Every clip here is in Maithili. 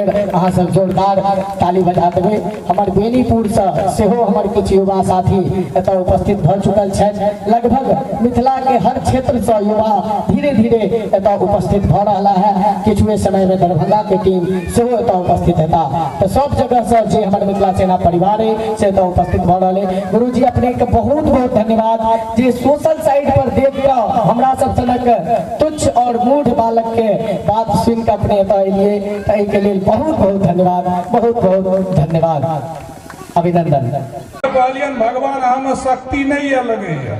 बेर अहाँ सब जोरदार ताली बजा देबै। हमर बेनीपुरसँ सेहो हमर किछु युवा साथी एतऽ उपस्थित भऽ चुकल छथि। लगभग मिथिला के हर क्षेत्रसँ युवा धीरे धीरे एतऽ उपस्थित भऽ रहला है। किछुए समय में दरभंगा के टीम सेहो एतऽ उपस्थित हेता। तऽ सब जगहसँ जे हमर मिथिला सेना परिवार है से एतऽ उपस्थित भऽ रहल है। गुरुजी अपने के बहुत बहुत धन्यवाद जे सोशल साइट पर देख कऽ हमरा सब सनक तुच्छ और मूढ़ बालक के बात सुनि कऽ अपने एतऽ एलियै, तऽ एहिके लेल बहुत बहुत धन्यवाद, बहुत बहुत धन्यवाद, अभिनंदन। कहलियनि भगवान अहाँमे शक्ति नहि यऽ लगैया।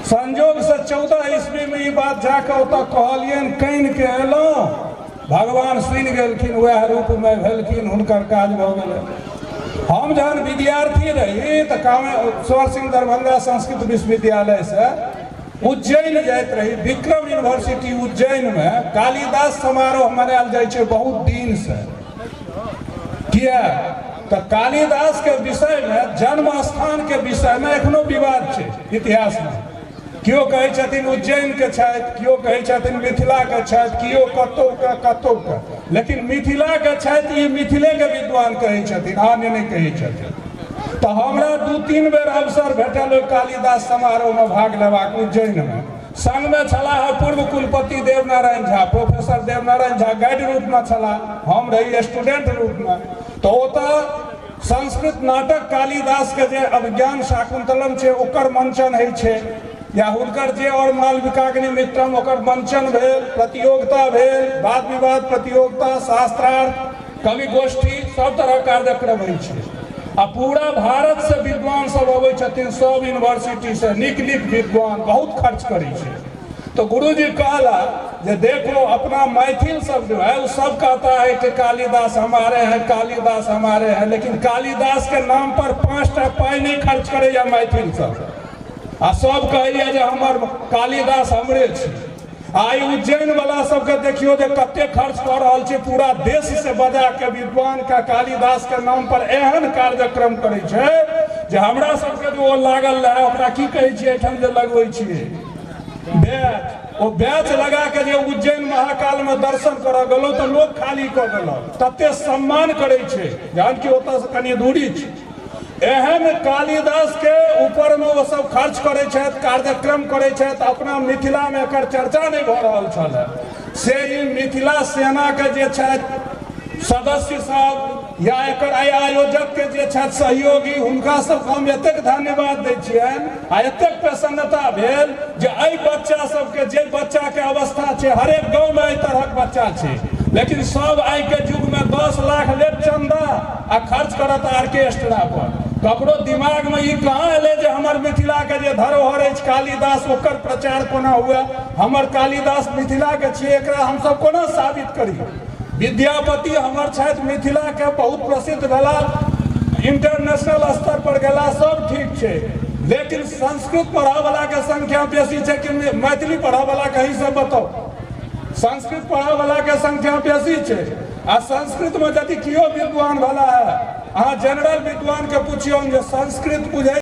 संजोग से 14 ईस्वी में ई बात जाके ओतऽ कहलियनि, कानि के एलहुँ, भगवान सुनि गेलखिन, वएह रूप में भेलखिन, हुनकर काज भऽ गेलै। हम जहन विद्यार्थी रही तऽ कामेश्वर सिंह दरभंगा संस्कृत विश्वविद्यालय से उज्जैन जाइत रही। विक्रम यूनिवर्सिटी उज्जैन में कालिदास समारोह मनायल जाइ छै बहुत दिन से। किया तऽ कालिदास के विषय में, जन्म स्थान के विषय में एखनो विवाद छै इतिहास में। केओ कहै छथिन उज्जैन के छथि, केओ कहै छथिन मिथिला के छथि, केओ कतौ के कतौ के, लेकिन मिथिला के छथि ई मिथिले के विद्वान कहै छथिन, अन्य नहि कहै छथिन। तऽ हमरा 2-3 बेर अवसर भेटल ओहि कालिदास समारोह में भाग लेबाक उज्जैन में। संग में छलाह पूर्व कुलपति देवनारायण झा, प्रोफेसर देवनारायण झा गाइड रूप में छलाह, हम रही स्टूडेंट रूप में। तऽ ओतऽ संस्कृत नाटक कालिदास के जे अभिज्ञान शाकुंतलम छै ओकर मंचन होइ छै, या हुनकर जे और मालविकाग्निमित्रम ओकर मंचन भेल, प्रतियोगिता भेल, वाद विवाद प्रतियोगिता, शास्त्रार्थ, कवि गोष्ठी, सब तरह कार्यक्रम होइ छै। आ पूरा भारत से विद्वान सब अबै छथिन, सब यूनिवर्सिटी से नीक नीक विद्वान बहुत खर्च करै छै। तो गुरुजी कहला जे देखो अपना मैथिल सब जो है वो सब कहता है कि कालिदास हमारे हैं, कालिदास हमारे हैं, लेकिन कालिदास के नाम पर 5टा पाई नहीं खर्च करे या मैथिल सब, आ सब कहैया जे हमर कालिदास हमरे छी। आइ उज्जैन वाला सबके देखियो जे कते खर्च कऽ रहल छै, पूरा देश से बजा के विद्वान के कालिदास के नाम पर एहन कार्यक्रम करै छै जे हमरा सबके जो लागल रहे ओकरा की कहै छियै एहिठाम जे लगबै छियै बैच, ओ बैच लगा के जे उज्जैन महाकाल में दर्शन करऽ गेलहुँ तऽ लोक खाली कऽ देलक, तते सम्मान करै छै, जहन कि ओतऽ से कनि दूरी छै। एहन कालिदास के ऊपर में ओ सब खर्च करै छथि, कार्यक्रम करै छथि। अपना मिथिला में एकर चर्चा नहि भऽ रहल छल, से ई मिथिला सेना के जे छथि सदस्य सब या एकर आयोजक के जे छथि सहयोगी, हुनका सबके हम एतेक धन्यवाद दै छियनि आ एतेक प्रसन्नता भेल जे एहि बच्चा सबके, जे बच्चा के अवस्था छै, हरेक गाँव में एहि तरहक बच्चा छै, लेकिन सब आइ के युग में 10 लाख लेत चंदा आ खर्च करत ऑर्केस्ट्रा पर। ककरो दिमाग में ई कहाँ एलै जे हमर मिथिला के जे धरोहर अछि कालिदास, ओकर प्रचार कोना हुए, हमर कालिदास मिथिला के छियै, एकरा हमसब कोना साबित करी। विद्यापति हमर छथि मिथिला के बहुत प्रसिद्ध भेला, इंटरनेशनल स्तर पर गेला, सब ठीक छै, लेकिन संस्कृत पढ़ावला के संख्या बेसी छै कि मैथिली पढ़ावला के? ही सब बताउ, संस्कृत पढ़ावला के संख्या बेसी छै। आ संस्कृत में यदि केओ विद्वान भेला है, अहाँ जनरल विद्वान के पुछियौन जे संस्कृत बुझै